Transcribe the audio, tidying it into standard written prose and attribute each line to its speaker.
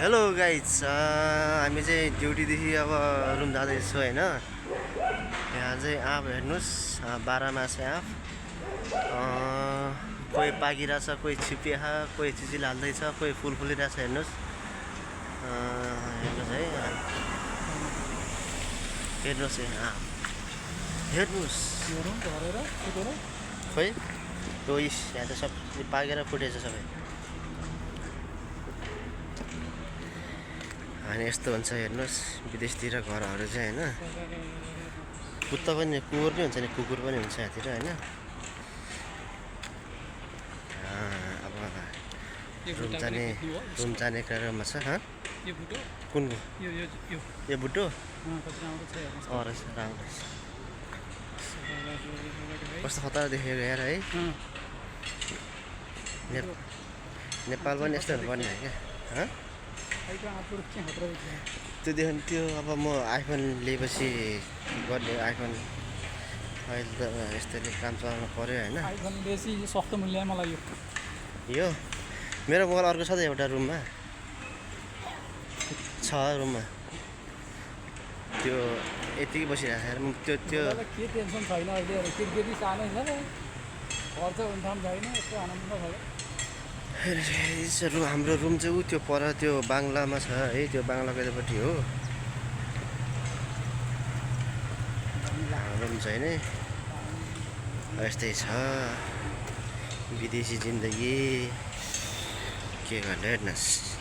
Speaker 1: Hello guys, हामी चाहिँ ड्युटीदेखि अब रुम जाँदैछौँ होइन। यहाँ चाहिँ आँप हेर्नुहोस्, 12 मासे आँप। कोही पाकिरहेछ, कोही छिपिएछ, कोही चिचिल हाल्दैछ, कोही फुल फुलिरहेछ। हेर्नुहोस् हेर्नुहोस् है, हेर्नुहोस् है आँप हेर्नुहोस्। खोइ यो यहाँ त सब पाकेर फुटेछ सबै। अनि यस्तो हुन्छ हेर्नुहोस्, विदेशतिर घरहरू चाहिँ होइन, कुत्ता पनि कुकुर पनि हुन्छ नि, कुकुर पनि हुन्छ यहाँतिर होइन। अब रुम जाने क्रममा छ। कुन यो बुटो रहेछ, राम्रो रहेछ, कस्तो खतरा देखेको यार है। नेपाल पनि यस्तो हुनुपर्ने हो क्या। त्योदेखि त्यो अब म आइफोन लिएपछि गर्ने, आइफोन अहिले त यस्तैले काम चलाउनु पऱ्यो होइन।
Speaker 2: आइफोन बेसी सस्तो मूल्य मलाई
Speaker 1: यो मेरो मोबाइल अर्को छ त एउटा रुममा छ, रुममा त्यो यतिकै बसिरहेको छ। त्यो
Speaker 2: के टेन्सन छैन अहिले, क्रिकेट सानै छ, खर्च हुन्थान छैन, यस्तो आनन्द भयो।
Speaker 1: हाम्रो रुम चाहिँ ऊ त्यो पर त्यो बाङ्लामा छ है, त्यो बाङ्लाको यतापट्टि हो रुम चाहिँ नै। यस्तै छ विदेशी जिन्दगी, के गर्ने हेर्नुहोस्।